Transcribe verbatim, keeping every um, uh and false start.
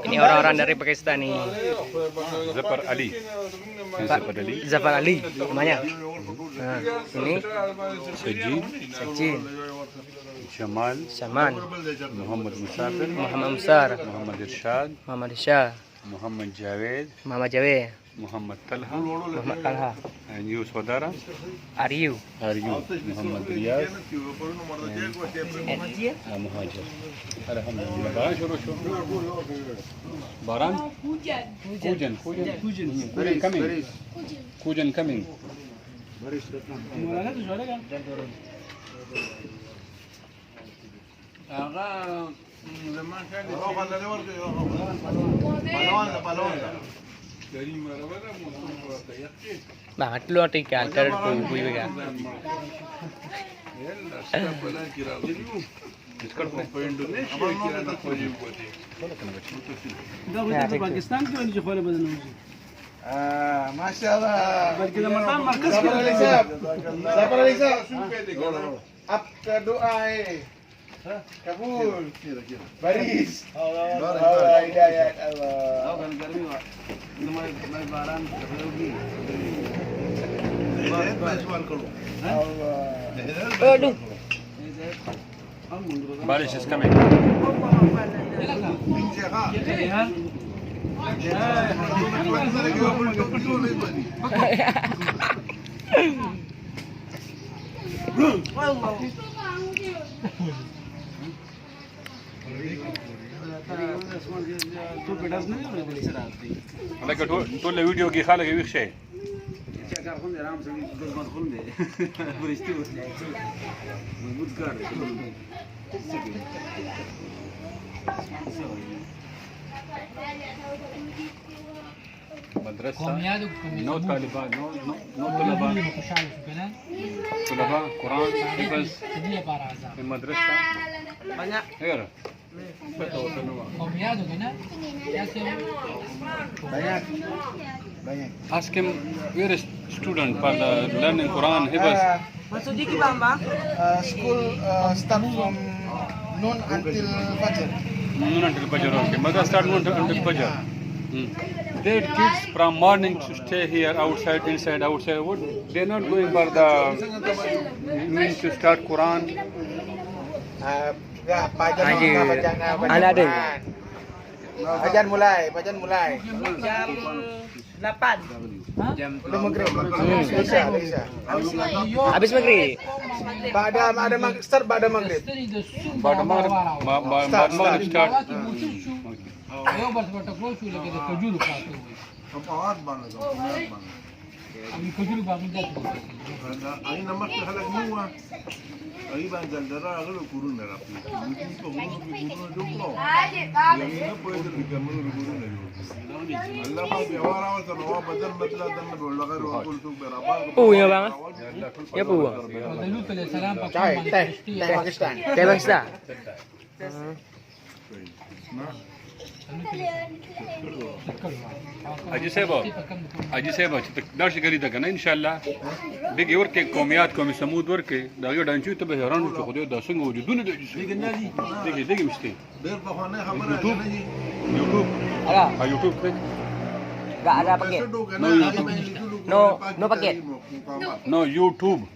Ini orang-orang dari Pakistan ni. Zafar Ali. Zafar Ali. Zafar Ali namanya. Ha, ini Sajid. Sajid. Jamal. Jamal. Muhammad Musafir. Muhammad Musar. Muhammad Irsyad. Muhammad Irsyad. Muhammad Javed. Muhammad Javed. Muhammad Talha. Muhammad Talha. And you, saudara? Aryu. Aryu. Muhammad Riyaz. And, uh, Muhajir. Alhamdulillah. Baran suruh, suruh. Baran? Hujan. Hujan. Hujan. Hujan. Hujan. Hujan coming. Hujan coming. Agak, hmm, lemah kan. Pahlawan, pahlawan. Dari mana-mana musuh berapa yakin. Nah, itu luar tinggal, terus bui-bui kan. Ya, lah, siapa lagi kira dulu. Apa Indonesia kira nak pergi buat dia? Dah, kita ke Pakistan ke, ni, Jafar, apa nama? Ah, masya Allah. Balik ke zaman markas. Zafar Ali Sab. Zafar Ali Sab. Apa doa, eh? Kabul. Baris. Allah, Allah, hidayat Allah. Tahu kan garmi, Pak? Nama, nama barang rugi. Allah. Aduh. Baris is coming. Lagi tu, tu le video ki khala ki wik she. Madrasa, no talaba, no, no, no talaba. Talaba, Quran, hifz, madrasa. Banyak. Iya. Banyak. Banyak. Ask him, where is student for the learning Quran, hifz? Maksud dia gimana, Bang? Uh, school, uh, start from noon until Fajr. Noon until Fajr, okay. Madrasa start noon until Fajr. Hmm. Their kids from morning to stay here outside, inside, outside. What? They're not going for the, mean to start Quran. Uh, ya, pajan, pajan, pajan. Anak dia. Pajan mulai, pajan mulai. Jam delapan. Jam maghrib. Hmm. Isya, Isya. Habis maghrib. Ba'da, ba'da mag-, start ba'da maghrib. Ba'da maghrib, ma-, ma-, start, maghrib start. Ai nama ke halak mua. Ai ban jal dara kalau kurun merah putih. Mungkin kau kurun, kurun jomblo. Yang ini apa itu di kamar kurun aja. Allah Pak, biar orang tahu badan betul dan berlaga orang kultur berapa. Oh, ya, Bang. Ya, Bu. Chai, teh, teh Pakistan. Teh Pakistan. Aji seba, aji seba, kita dar si gari daga na, inshallah. Bigi warke komiyat, komi samud warke, da yo dan cuy tabe heran cu kode da sungu ju dunu de. Digi, digi misti. YouTube. YouTube. Ala. Ha, YouTube. Enggak ada paket. No YouTube. No, no paket. No YouTube.